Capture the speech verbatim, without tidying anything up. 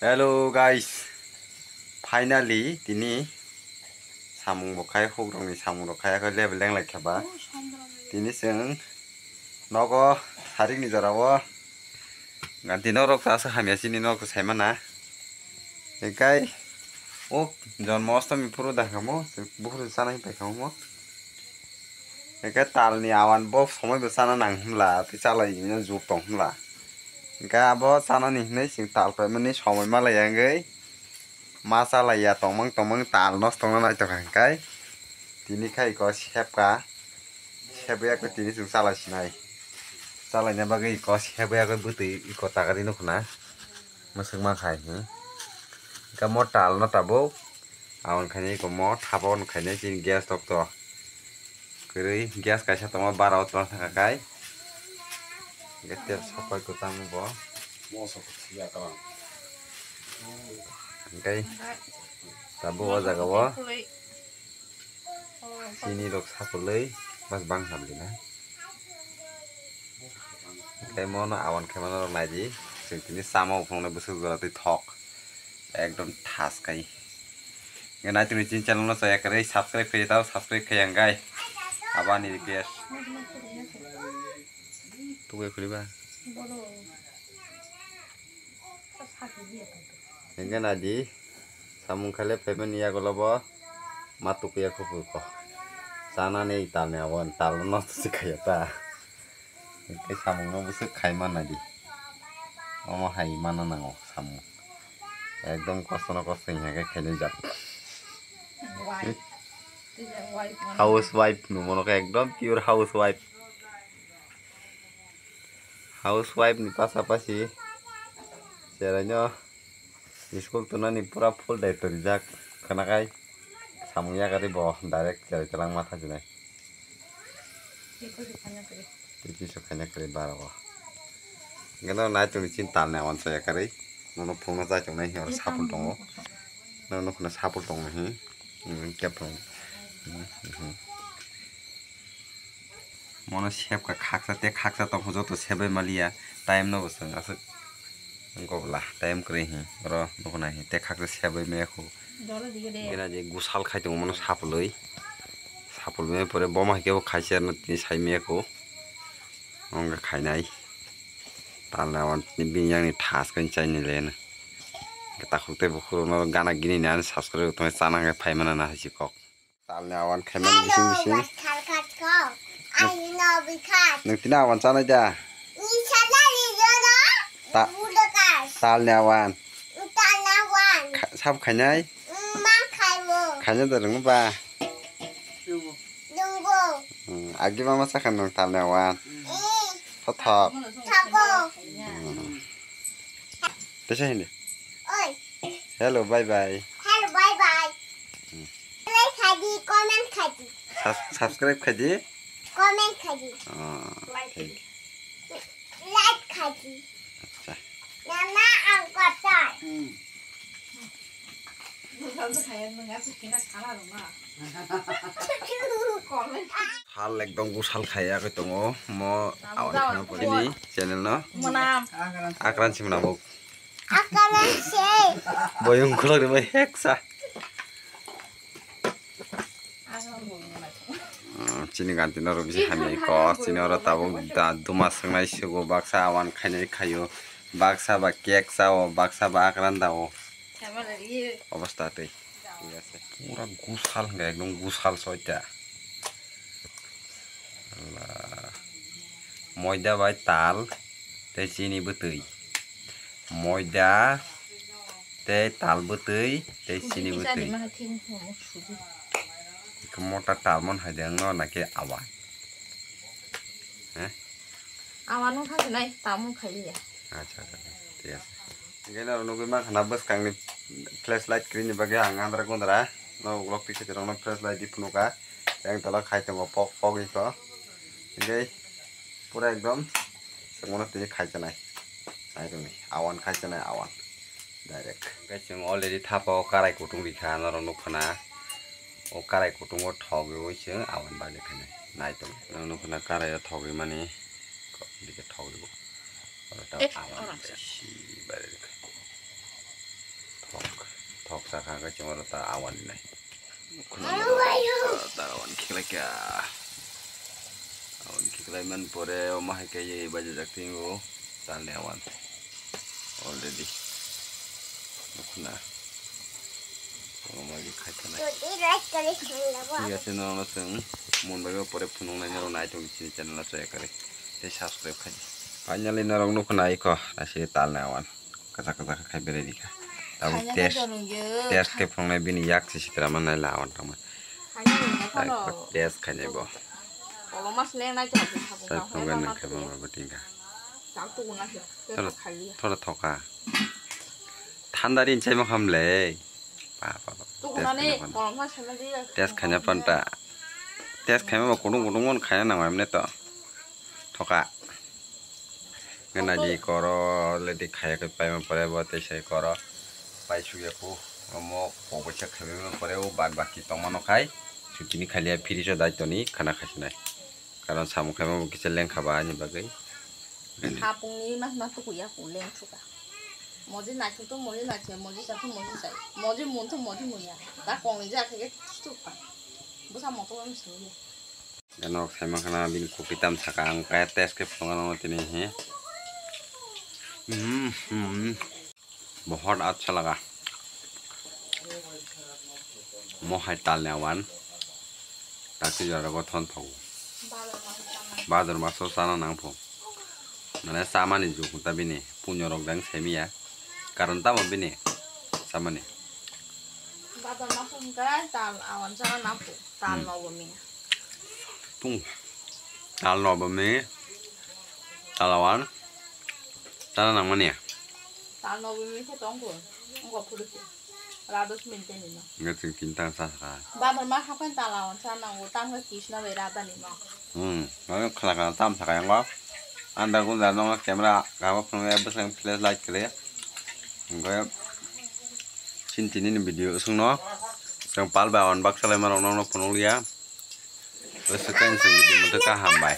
Hello guys, finally tini samung bo khai, hukrokni samung rok khai, level lenglai khe ba. Tini chwng nogo sarikni jora o ganti norok ta aswk hamya chini norok sai mana. Hinkhe o jonmo ostami phuru da kamo, buphuru chana hinpai kamo. Hinkhe talni awan bo somoi bo chana nang hwnla, tei chalai juk tong hwnla. Hinkhe abo chanani hinwi chwng tal paimani somoi malaiya wngwi ma chalaiya tongmang tongmang tal nosto wngna naitokha hinkhe tini khai iko sepka, sepya khe tini chwng chalai sinai. Chalaina bagwi iko sepya khe bwtwi iko tagadi nukhuna. Mwswk ma khai hi. Hinkhe mo tal no tabuk. Aboni khainai iko mo thapa on khainai chini gas tok to. Kwrwi gas kaisa tongo bara o tong thangkha kai. Hinkhe tep sopai kwchangma bo. Hinkhe tabuk o jaga o. Chini rok sapulwi mas bang hamdi na. Tei mono awan khe mano rok naidi. Chwng tini chama uphungo bwswk jora twi thok. Ekdom thas kai. Nge nai tini chini channel no chaya kwrwi subscribe khe tao subscribe khe yang gai. Abani request. Tugai khuli ba. Hinkhe naidi, samung khaile phaimani yagulo bo ma tukuya kuphur ko. Chanani talni abo talno nosto se khaiya ta. Hinkhe samungno bwswk khai man naidi. Omo hai mana nango samung. Ekdom kosto no kosto hinkhe khainai jak. House wife no mono khe ekdom pure house wife. House wife ni pasapasi cheraino school tongnani pura full daitw rijak khwnakhai samung yakarwi bo direct cherai twlangma thajinai. Tei kisu khaina kwrwi bara o. Hinkhe no nai tongni chini talni awan chaya kwrwi. Nono phunukna chai tongnai hinkhe oro sapul tongo. Nono khwna sapul tongo hi. Hmm, khe phung. Hmm, hmm. Mono sepka khaksa tei khaksa tongkha joto sebai maliya. Time no bo chwng aswk gobla time kwrwi hi. Oro nukhna hi tei khaksa sebai maya khu. Gana je gusal khai tongo mono sapului. Sapul maya pore boma hai khe bo khaisa no tini sai maya khu. Ongkha khainai. Talna wan bini yang ni thas khe chaini len. Takhuk tei bukhuk no gana gini ni ani subscribe tong chana khe phaimana na hai si kok. Talni awan khaimani bising bising. Nwng tini awan chanai da? Ta-, talni awan. Kha-, sab khainai? Khainai da rwngba? Hmm, agi mama sakha nwng talni awan. Thothok. Hmm. Teisa hindi. Oi. Hello, bye bye. Hello, bye bye. Hmm. Like khai di, comment khai di. Sub-, subscribe khai di. Comment khai di. Oh, like khai di. Like khai di. Acha. Nana ang kotor. Hmm. Sal ekdom gusal khaiya khe tongo mo awan khana pore ni channel no. Mona. Akran si mona bo. Akran si. Boyung khulok ni bai heksa. Chini ganti norok bisi hamya ko chini oro tabuk da duma swngnai sugo baksa awan khainai khaio baksa ba cake sao baksa ba akran dao. Obostha tei. Pura gusal hwnkhe ekdom gusal soita. Allah. Moida bai tal tei chini bwtwi. Moida tei tal bwtwi tei chini bwtwi. Mota talmon hai de wngno naki awa. He? Awa nung kha sinai, tamung khai liya. Acha, acha, thik ase. Gena nugui ma khana bwskangni flashlight krini bagwi ang andra gundra. No ulo pisa tirok no flashlight di phunuka. Yang tola khai tongo pok pok iko. Hingke pura ekdom sengmano tini khai chanai. Nai tongni awan khai chanai awan. Direct. Hingke chwng already thapa o karai kutung rikha norok nukha na. O karai kutungo thok riwi se awan bagwi khainai. Nai tong. Nang nukha na karai o thok rimani. Dike thok ribo. Oro ta awan si bare rikha. Taka ka chuma rota awan nai. Khuna ta awan khiklai kya. Awan khiklai man pore o mahai kai ye baja jak tingo tal ne awan. Already. Khuna. O ma ye khai ta nai. Thik ase, no no sung. Mon bai pore phunung nai naro nai tong chini channel a chaya kare. Te subscribe khai. Finally norok nukho nai kho. Asi tal ne awan. Kasak kasak khai berai di kha. Tabuk test, test khe phunuknai bini yak se sitra mannai la awan tangma. Test khainai bo. Sai phunukgwi nang khe mama bo tingkha. Thora, thora thoka. Thanda rin chai ma khamle. Pa, pa, pa. Test khaina panta. Test khaima bo kudung kudung mon khaina nang emne to. Thoka. Gana di koro le di khaya khe paima pore bo tei sai koro. Pai suya ku. Omo kok bai sa khaima pore o bad baki tongma no khai. Sutini khaliya fridge o dai toni khana khaisinai. Karon samung khaima bo kisa lengkha ba ani bagwi. Hapungni ma ma tukuya ku leng thuka. Moji naithok to moji naithok, moji cha to moji cha. Moji mun to moji muya. Da kongni ja khe thuka. Busa moto wam suya. Ganok sai mankha na bini kuki tam saka ang kaya test khe phunukgano tini he. Hmm, hmm. Bahut acha laga. Mo hai tal ne awan. Taki jora go thon phago. Bazar maso chana nang pho. Mane chamani jukhuta bini punyo rok dang semiya. Karon tamo bini chamani. Bazar maso hwnkhe tal awan chana nang pho. Tal Hmm. Nobo miya. Tung. Tal nobo mi. Tal awan. Chana nangmani. Tal nobo mi khe tong kho. Wngkha phuru khe. Rados minten ni no. Nge chwng tintang sa sakha. Bazar ma hapan tal awan chana nango. Tam khe kisna bai rada ni no. Hmm. Nang khala khala tam sakha yango. Anda gunda no camera gabo phone ya bwsang flash light khle. Hwnkhe chini tini ni video swngno chwng pal bai awan baksa lai ma rok no phunukliya. Bwswk khe chwng video mothe kaham bai.